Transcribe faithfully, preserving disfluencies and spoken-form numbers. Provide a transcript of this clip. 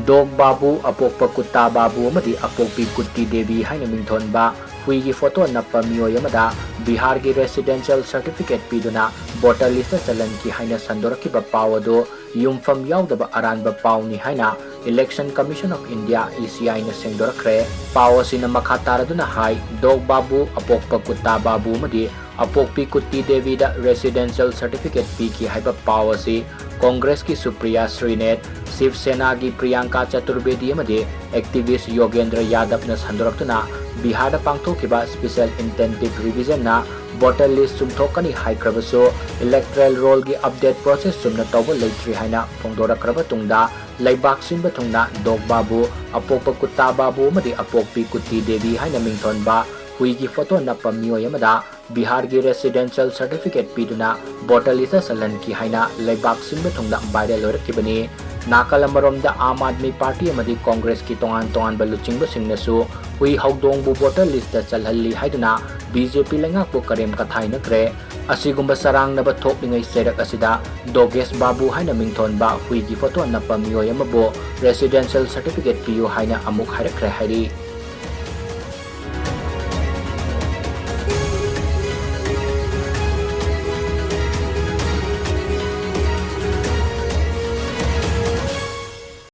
Dog ꯕꯥꯕꯨ, ꯑꯄꯣꯛꯄ ꯀꯨꯠꯇꯥ ꯕꯥꯕꯨ ꯑꯃꯗꯤ ꯑꯄꯣꯛꯄꯤ ꯀꯨꯠꯇꯤ ꯗꯦꯕꯤ ꯍꯥꯏꯅ ꯃꯤꯡꯊꯣꯟꯕ ꯍꯨꯏꯒꯤ ꯐꯣꯇꯣ ꯅꯞꯄ ꯃꯤꯑꯣꯏ ꯑꯃꯗ ꯕꯤꯍꯥꯔꯒꯤ residential certificate ꯄꯤꯗꯨꯅ voter list ꯆꯜꯍꯟꯈꯤ ꯍꯥꯏꯅ ꯁꯟꯗꯣꯔꯛꯈꯤꯕ ꯄꯥꯎ ꯑꯗꯨ ꯌꯨꯝꯐꯝ ꯌꯥꯎꯗꯕ ꯑꯔꯥꯟꯕ ꯄꯥꯎꯅꯤ ꯍꯥꯏꯅ Election Commission of India, E C I ꯅ ꯁꯦꯡꯗꯣꯔꯛꯈ꯭ꯔꯦ꯫ ꯄꯥꯎ ꯑꯁꯤꯅ ꯃꯈꯥ ꯇꯥꯔꯗꯨꯅ ꯍꯥꯏ, ꯗꯣꯒ ꯕꯥꯕꯨ, ꯑꯄꯣꯛꯄ ꯀꯨꯠꯇꯥ ꯕꯥꯕꯨ ꯑꯃꯗꯤ ꯑꯄꯣꯛꯄꯤ ꯀꯨꯠꯇꯤ ꯗꯦꯕꯤꯗ residential certificate ꯄꯤꯈꯤ ꯍꯥꯏꯕ ꯄꯥꯎ ꯑꯁꯤ ꯀꯣꯡꯒ꯭ꯔꯦꯁꯀꯤ ꯁꯨꯄ꯭ꯔꯤꯌꯥ ꯁ꯭ꯔꯤꯅꯦꯊ, ꯁꯤꯕ ꯁꯦꯅꯥꯒꯤ ꯄ꯭ꯔꯤꯌꯥꯡꯀꯥ ꯆꯇꯨꯔꯕꯦꯗꯤ ꯑꯃꯗꯤ activist ꯌꯣꯒꯦꯟꯗ꯭ꯔ ꯌꯥꯗꯕꯅ ꯁꯟꯗꯣꯔꯛꯇꯨꯅ ꯕꯤꯍꯥꯔꯗ ꯄꯥꯡꯊꯣꯛꯈꯤꯕ special intensive revision ꯅ voter list ꯆꯨꯝꯊꯣꯛꯀꯅꯤ ꯍꯥꯏꯈ꯭ꯔꯕꯁꯨ electoral roll ꯒꯤ update process ꯆꯨꯝꯅ ꯇꯧꯕ ꯂꯩꯇ꯭ꯔꯤ ꯍꯥꯏꯅ ꯐꯣꯡꯗꯣꯔꯛꯈ꯭ꯔꯕ ꯇꯨꯡꯗ ꯂꯩꯕꯥꯛ ꯁꯤꯟꯕ ꯊꯨꯡꯅ ꯗꯣꯒ ꯕꯥꯕꯨ, ꯑꯄꯣꯛꯄ ꯀꯨꯠꯇꯥ ꯕꯥꯕꯨ ꯑꯃꯗꯤ ꯑꯄꯣꯛꯄꯤ ꯀꯨꯠꯇꯤ ꯗꯦꯕꯤ ꯍꯥꯏꯅ ꯃꯤꯡꯊꯣꯟꯕ ꯍꯨꯏꯒꯤ ꯐꯣꯇꯣ ꯅꯞꯄ ꯃꯤꯑꯣꯏ ꯑꯃꯗ ꯕꯤꯍꯥꯔꯒꯤ residential certificate ꯄꯤꯗꯨꯅ voter list ꯆꯜꯍꯟꯈꯤ ꯍꯥꯏꯅ ꯂꯩꯕꯥꯛ ꯁꯤꯟꯕ ꯊꯨꯡꯅ viral ꯑꯣꯏꯔꯛꯈꯤꯕꯅꯤ꯫ ꯅꯥꯀꯜ ꯑꯃꯔꯣꯝꯗ ꯑꯥꯝ ꯑꯥꯗꯃꯤ ꯄꯥꯔꯇꯤ ꯑꯃꯗꯤ ꯀꯣꯡꯒ꯭ꯔꯦꯁꯀꯤ ꯇꯣꯉꯥꯟ ꯇꯣꯉꯥꯟꯕ ꯂꯨꯆꯤꯡꯕꯁꯤꯡꯅꯁꯨ ꯍꯨꯏ ꯍꯧꯗꯣꯡꯕꯨ voter list ꯆꯜꯍꯜꯂꯤ ꯍꯥꯏꯗꯨꯅ B J P ꯂꯩꯉꯥꯛꯄꯨ ꯀꯔꯦꯝ ꯀꯊꯥꯏꯅꯈ꯭ꯔꯦ꯫ ꯑꯁꯤꯒꯨꯝꯕ ꯆꯔꯥꯡꯅꯕ ꯊꯣꯛꯂꯤꯉꯩ ꯆꯩꯔꯛ ꯑꯁꯤꯗ ꯗꯣꯒꯦꯁ ꯕꯥꯕꯨ ꯍꯥꯏꯅ ꯃꯤꯡꯊꯣꯟꯕ ꯍꯨꯏꯒꯤ ꯐꯣꯇꯣ ꯅꯞꯄ ꯃꯤꯑꯣꯏ ꯑꯃꯕꯨ residential certificate ꯄꯤꯌꯨ ꯍꯥꯏꯅ ꯑꯃꯨꯛ ꯍꯥꯏꯔꯛꯈ꯭ꯔꯦ ꯍꯥꯏꯔꯤ꯫